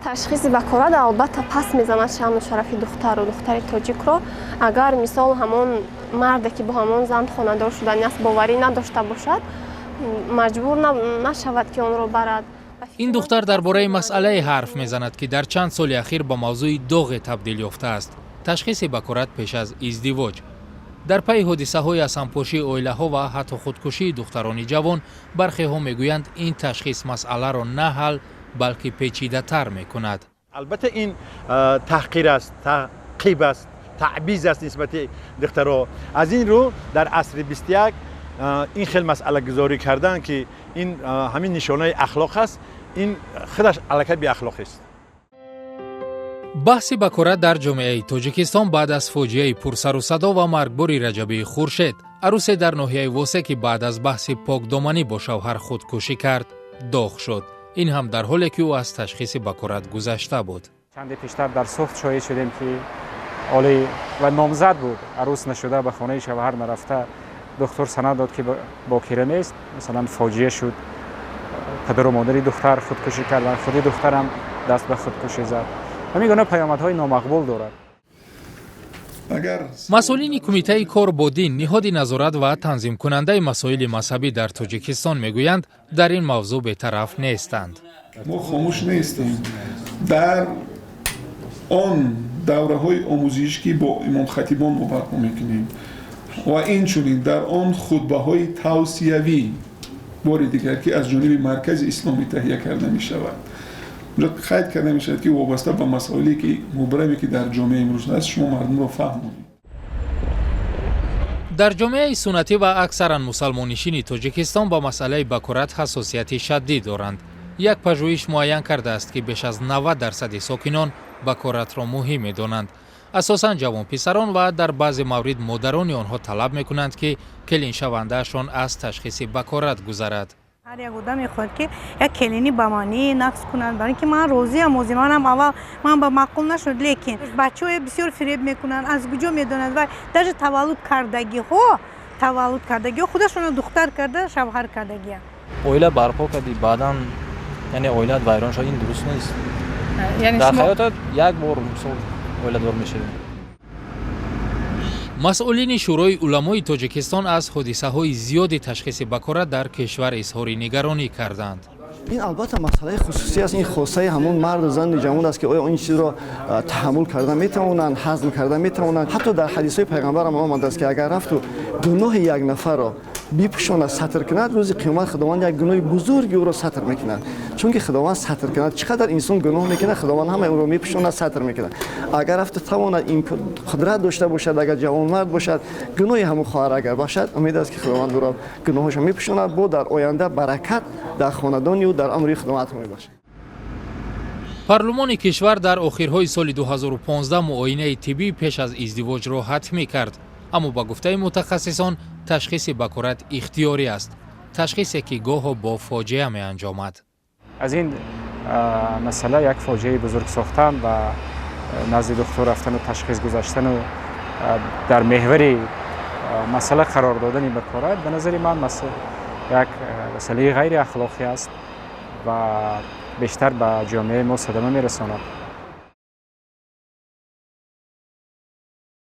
Ташхиси бакорат албатта пас мезанад шаъну шарафи духтару духтари тоҷикро. Агар мисол ҳамон марде, ки бо ҳамон зан хонадор шудани аст, боварӣ надошта бошад, маҷбур нашавад, ки онро барад. Ин духтар дар бораи масъалае ҳарф мезанад, ки дар чанд соли ахир ба мавзӯи доғе табдил ёфтааст: ташхиси бакорат пеш аз издивоҷ. Дар пайи ҳодисаҳои аз ҳампошии оилаҳо ва ҳатто худкушии духтарони ҷавон, бархеҳо мегӯянд, ин ташхис масъаларо на ҳал, балки печидатар мекунад. Албатта, ин таҳқир аст, таъқиб аст, таъбиз аст нисбати духтаро. Аз ин рӯ, дар асри 21 ин хел масъалагузорӣ кардан, ки ин ҳамин нишонаи ахлоқ аст, ин худаш аллакай беахлоқист. Баҳси бакорат дар ҷомеаи Тоҷикистон баъд аз фоҷиаи пурсарусадо ва маргбори Раҷабии Хуршед, арӯсе дар ноҳияи Восе, ки баъд аз баҳси покдоманӣ бо шавҳар худкушӣ кард, доғ шуд. Ин ҳам дар ҳоле, ки ӯ аз ташхиси бакорат гузашта буд. Чанде пештар дар Суғд шоҳид шудем, ки оли ва номзад буд, арӯс нашуда, ба хонаи шавҳар нарафта, духтур санад дод, ки бокира нест. Масалан, фоҷиа шуд, падару модари духтар худкушӣ карданд, худи духтарам даст ба худкушӣ зад. Ҳамин гуна паёмадҳои номақбул дорад. Масъулини Кумитаи кор бо дин, ниҳоди назорат ва танзимкунандаи масоили мазҳабӣ дар Тоҷикистон, мегӯянд, дар ин мавзӯъ бетараф нестанд. Мо хомӯш нестем. Дар он давраҳои омӯзиш, ки бо имомхатибон мо барпо мекунем, ва инчунин дар он хутбаҳои тавсиявӣ, бори дигар, ки аз ҷониби Маркази Исломӣ таҳия карда мешавад, қайд карда мешавад, ки вобаста ба масоиле ки мубраме, ки дар ҷомеа имрӯз ҳаст, шумо мардумро фаҳмонед. Дар ҷомеаи суннатӣ ва аксаран мусалмоннишини Тоҷикистон ба масъалаи бакорат ҳассосияти шадид доранд. Як пажӯҳиш муайян кардааст, ки беш аз 90 дарсади сокинон бакоратро муҳим медонанд. Асосан ҷавонписарон ва дар баъзе маврид модарони онҳо талаб мекунанд, ки келиншавандаашон аз ташхиси бакорат гузарад. Ҳар як одам мехоҳад, ки як келини ба маънии нақс кунад, барои ин ки ман розиам. Ози манам аввал ман ба маъқул нашуд, лекин бачаҳое бисёр фиреб мекунанд. Аз куҷо медонад? Вай даже таваллуд кардагиҳо худашонро духтар карда, шавҳар кардагианд. Оила барпо кардӣ, баъдан, яъне, оилаат вайрон шуд, ин дуруст нест. Дар ҳаётат як бор, мисол, оиладор мешавӣ. Масъулини Шӯрои уламои Тоҷикистон аз ҳодисаҳои зиёди ташхиси бакорат дар кишвар изҳори нигаронӣ карданд. Ин албатта масъалаи хусусӣ аст. Ин хосаи ҳамон марду зани ҷавон аст, ки оё ин чизро таҳаммул карда метавонанд, ҳазм карда метавонанд. Ҳатто дар ҳадисҳои пайғамбарам омадааст, ки агар рафту гуноҳи як нафарро бипӯшонад, сатр кунад, рӯзи қиёмат Худованд як гуноҳи бузурги ӯро сатр мекунад. Чунки Худованд сатр кунад, чӣ қадар инсон гуноҳ мекунад, Худованд ҳамаи ӯро мепӯшонад, сатр мекунад. Агар рафту тавонад, қудрат дошта бошад, агар ҷавонмард бошад, гуноҳи ҳамон хоҳар агар бошад, умед аст, ки Худованд ӯро гуноҳашро мепӯшонад, бо дар оянда баракат дар хонадони ӯ, дар амри Худованд мебошад. Парлумони кишвар дар охирҳои соли 2015 муоинаи тиббӣ пеш аз издивоҷро ҳатмӣ кард. Аммо ба гуфтаи мутахассисон, ташхиси бакорат ихтиёрӣ аст, ташхисе, ки гоҳо бо фоҷиа меанҷомад. Аз ин масъала як фоҷиаи бузург сохтан ва назди духтур рафтану ташхис гузаштану дар меҳвари масъала қарор додани бакорат, ба назари ман, як масъалаи ғайриахлоқӣ аст ва бештар ба ҷомеаи мо садама мерасонад.